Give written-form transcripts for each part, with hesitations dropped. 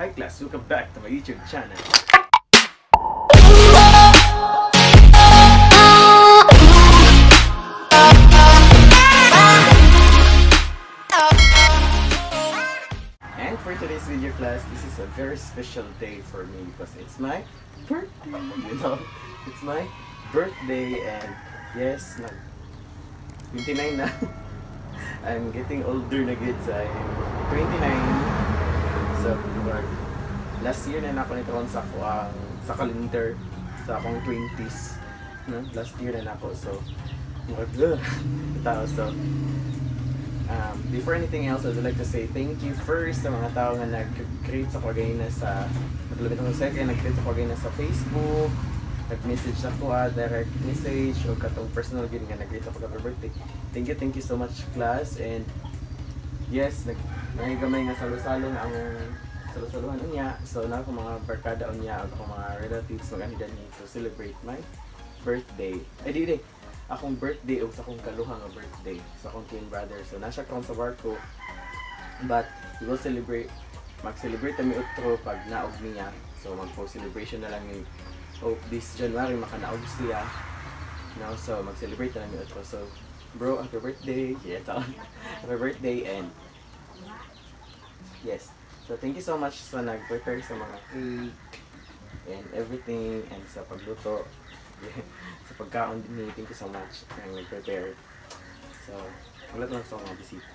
Hi class, welcome back to my YouTube channel. And for today's video class, this is a very special day for me because it's my birthday, you know? It's my birthday and yes, nag 29 na. I'm getting older na gid, so I'm 29. So, last year na nako nito sa ako ang sa calendar sa akong 20s. No? Last year na nako, so murag tao. So before anything else, I would like to say thank you first sa mga tao nga nag-create sa ko na sa maglabit akong second, nag-create sa ko na sa Facebook, nag-message ako, direct message o katong personal gid nga nag-greet ako happy birthday. Thank you so much class. And yes, nag gamay nga salo-salo nga ang salo-saluhan unya. So na ako mga barkada unya, ako mga relatives mag-anhi dinhi to celebrate my birthday. Ay di akong birthday ug sa akong kaluha nga birthday sa akong twin brother. So na siya karon sa barko, but we will celebrate, mag-celebrate kami utro pag naog niya. So mag-post celebration na lang yung hope this January makanaog siya. No, so mag-celebrate na lang yung utro. So bro, happy birthday. Yeah, happy birthday. And yes, so thank you so much sa nag-prepare sa mga cake and everything and sa pagluto, sa pagkaon din. Thank you so much ang nag-prepare. So wala lang sa mga bisita.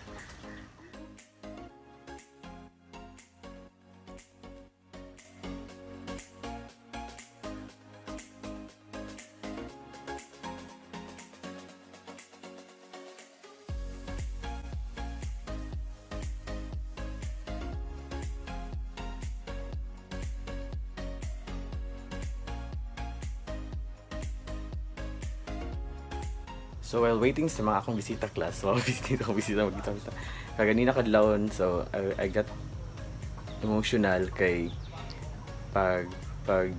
So while waiting sa mga akong bisita class, so bisita akong bisita, magkita. Kaganina kadlawon, so I got emotional kay pag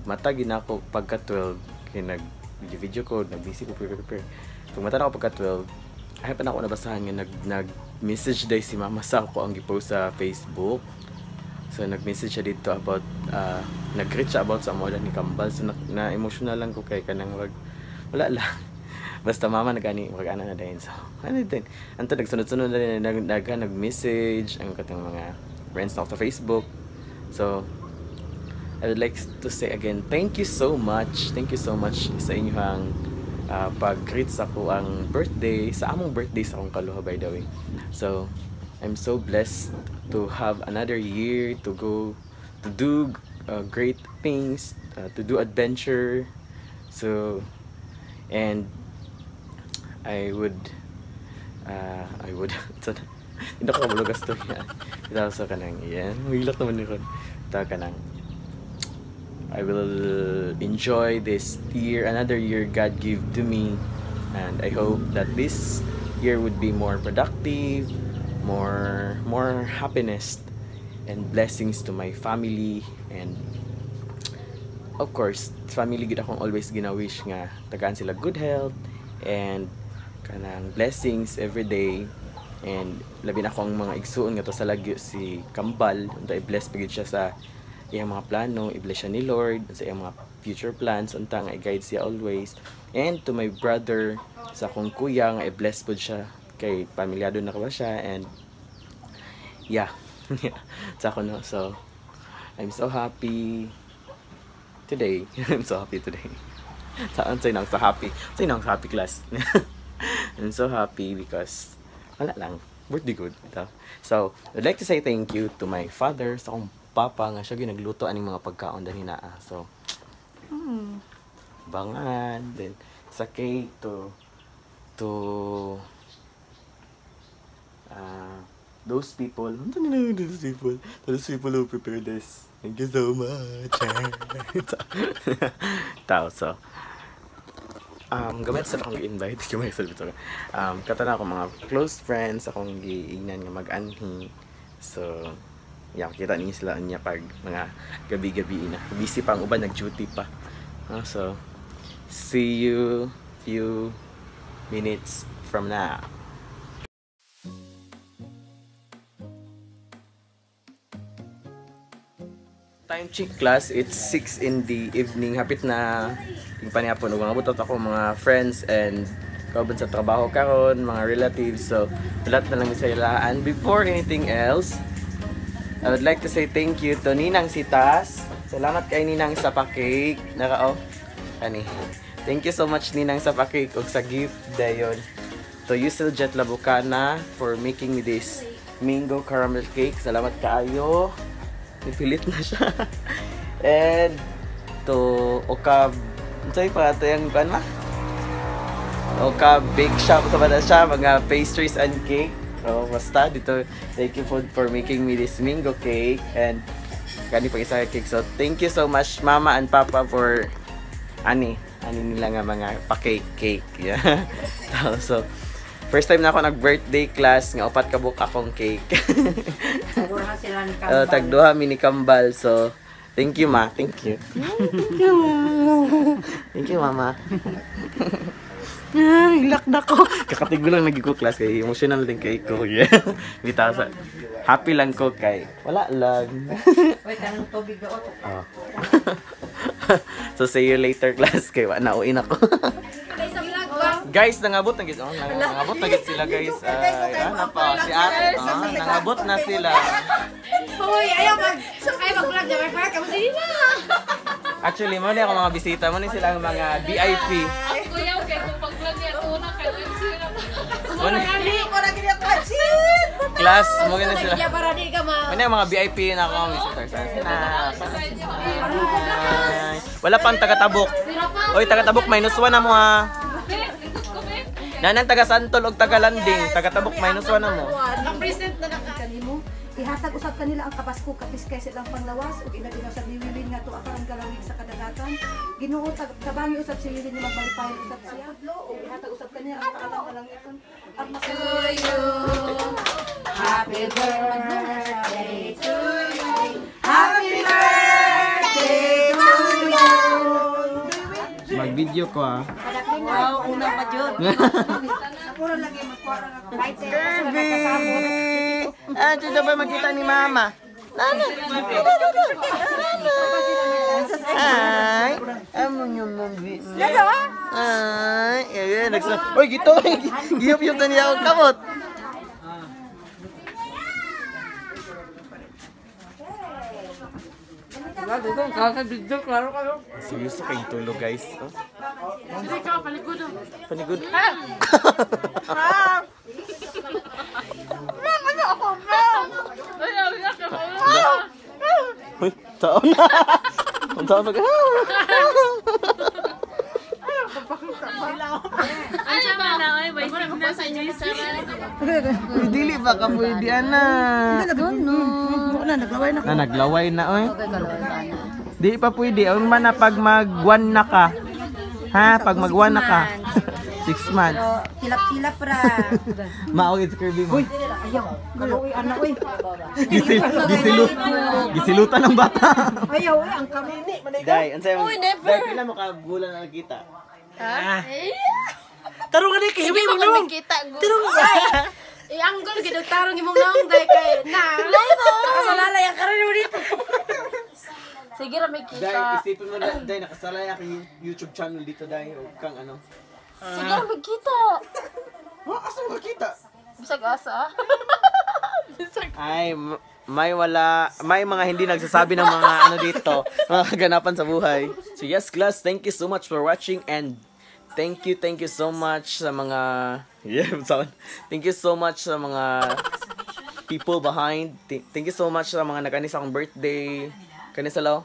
mata ginako pagka 12 kay nag video ko, nag-busy ko prepare. Pag mata na ako pagka 12, ay pa na ako nabasahan nga nag message day si mama sa ako ang gipost sa Facebook. So nag-message siya dito about nag-greet siya about sa amoda ni Kambal. So na emotional lang ko kay kanang wala lang. Basta mama nagani mag-ana na din. So ano din? Anto nagsunod-sunod na din nag-message ang katong mga friends na ako sa Facebook. So I would like to say again, thank you so much. Thank you so much sa inyong pag-greet sa ako ang birthday, sa among birthday sa akong kaluha, by the way. So I'm so blessed to have another year to go to do great things, to do adventure. So and I would hindi ako kabalo gasto yan. Ito sa kanang yan. Mahilak naman yun. Ito kanang I will enjoy this year, another year God give to me, and I hope that this year would be more productive, more happiness and blessings to my family, and of course family gid akong always gina-wish nga tagaan sila good health and kanang blessings every day. And labi na akong mga igsuon nga to sa lagyo si Kambal, unta i-bless pagid siya sa iyang mga plano, i-bless siya ni Lord sa iyang mga future plans, unta nga i-guide siya always. And to my brother, sa akong kuya nga i-bless pud siya kay pamilyado na ka ba siya, and yeah. Sa ako no. So I'm so happy today. I'm so happy today. Saan say nang so happy? Say nang happy class. I'm so happy because wala lang, birthday good. So I'd like to say thank you to my father, sa akong papa nga siya ginagluto aning mga pagkaon dani naa. So bangan then sa cake to those people, those people who prepare this. Thank you so much. Tao, so gamay sa akong gi-invite, gamay sa bitaw. Kata na ako mga close friends akong giingnan nga mag-anhi. So yeah, kita ninyo sila unya pag mga gabi-gabi na. Busy pa ang uban, nag-duty pa. So see you few minutes from now. Time check, class, it's 6 in the evening. Hapit na yung panihapon. Ug mga butot ako mga friends and kauban sa trabaho karon, mga relatives. So, lahat na lang sa ila. And before anything else, I would like to say thank you to Ninang Sitas. Salamat kay Ninang sa pa-cake. Naka oh. Ani. Thank you so much, Ninang, sa pa-cake ug sa gift dayon. To Yusel Jet Labucana for making me this mango caramel cake. Salamat kaayo. Ipilit na siya. And to Okab, unsay pa ato yung kuan ma? Okab Bake Shop sa bala siya, mga pastries and cake. So, basta dito, thank you for making me this mango cake and kani pa isa cake. So, thank you so much, Mama and Papa, for ani ani nila nga mga pa-cake cake. Yeah. So, first time na ako nag-birthday, class, nga upat ka buok akong cake. Duha sila ni Kambal. Tagduha mi ni Kambal. So, thank you, Ma. Thank you. Thank you, Ma. Thank you, Mama. Ay, hilak na ko. Kakatigo lang lagi ko, class, kay emotional din kay ko. Yeah. Bitaw sa happy lang ko kay wala lang. Uy, kanang tubig do. Oh. So see you later, class, kay wa na uwi na ko. Guys, nangabot na gid oh, nangabot na gid sila, guys. Ay, ano pa si ate, oh, nangabot na sila. Hoy, ayaw mag-vlog na may kamo sila. Actually, mo ni ako mga bisita, mo ni sila ang mga VIP. Kuya, kay kung pag-vlog niya ito na kay MC na. Mo ni Ko na gid ako shit. Class, mo ni sila. Kaya para di ka ma. Mo ni ang mga VIP na ako mga visitors. Sina. Ay, wala pang taga-tabok. Oy, taga-tabok -1 na mo ha. Nanang taga Santol og taga Landing, taga Tabok -1 na mo. Ang present na naka Kanimo ihatag usab kanila ang kabasko kapiskay sa ilang panglawas ug ilabi usab ni Wiwin nga tuwa karon galawig sa kadagatan. Ginoo, tabangi usab si Wiwin nga magmalipayon usab siya ug ihatag usab kanila ang kaalang-alangiton ang Happy birthday to you. Happy birthday to you. Mag-video ko ah. Wow, una pa jud. Kirby! Ah, dito ba magkita ni Mama? Nana! Nana! Ay! Amo nyo mami. Ay! Ay, nagsa. Oy, gito! Giyop-yop na niya ako kamot. Seryoso kayong tulog, guys. Oh. Hindi ka, paligod. Panigod. Ay, ay, ay, Uy, taon na. Ang taon pag... Ay, sama na, ay, may signal sa inyo kasama. Uy, dili ba ka pwede, ana? Na naglaway na Na, naglaway na, oy. Di pa pwede. Ang man na pag mag-1 na ka. Ha? Pag mag-1 na ka. 6 months. Tilap-tilap ra. Maog it's Kirby mo. Ayaw, kaluoy ana oy. Gisilutan ng bata. Ayaw oy ang kamini. Day, unsay mo? Day, pila mo ka bulan na nakita? Ha? Tarong ka ni kihiwi mo Hindi mo kita. Tarong I-anggol gid og tarong imong naong day kay na. Nakasalalay ang karon mo dito. Sige ra may Day, kita. isipin mo na, Day, nakasalay akong YouTube channel dito, Day. Huwag kang ano. Sige ra may kita. Ha? Asa mo kakita? Bisag asa. Bisag. Ay, may wala, may mga hindi nagsasabi ng mga ano dito, mga kaganapan sa buhay. So yes, class, thank you so much for watching and thank you so much sa mga, yeah, sound. Thank you so much sa mga people behind. Thank you so much sa mga nag-ani sa akong birthday. Kani sila, oh.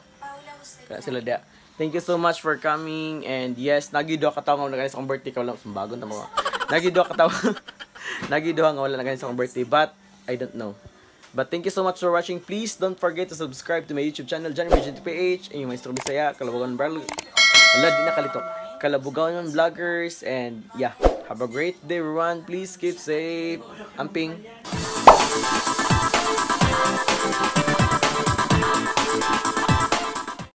Kana sila dia. Thank you so much for coming and yes, nagi duha ka tawo nga nag-ani sa akong birthday ka wala sumbagon ta mo. Nagi duha ka tawo. Nagi duha nga wala nag-ani sa akong birthday, but I don't know. But thank you so much for watching. Please don't forget to subscribe to my YouTube channel, Johnny Virgin PH, and yung Maestro Bisaya, Kalabugan Vlog. Wala, di na kalito. Kalabugan Vloggers, and yeah, have a great day, everyone. Please keep safe. Amping.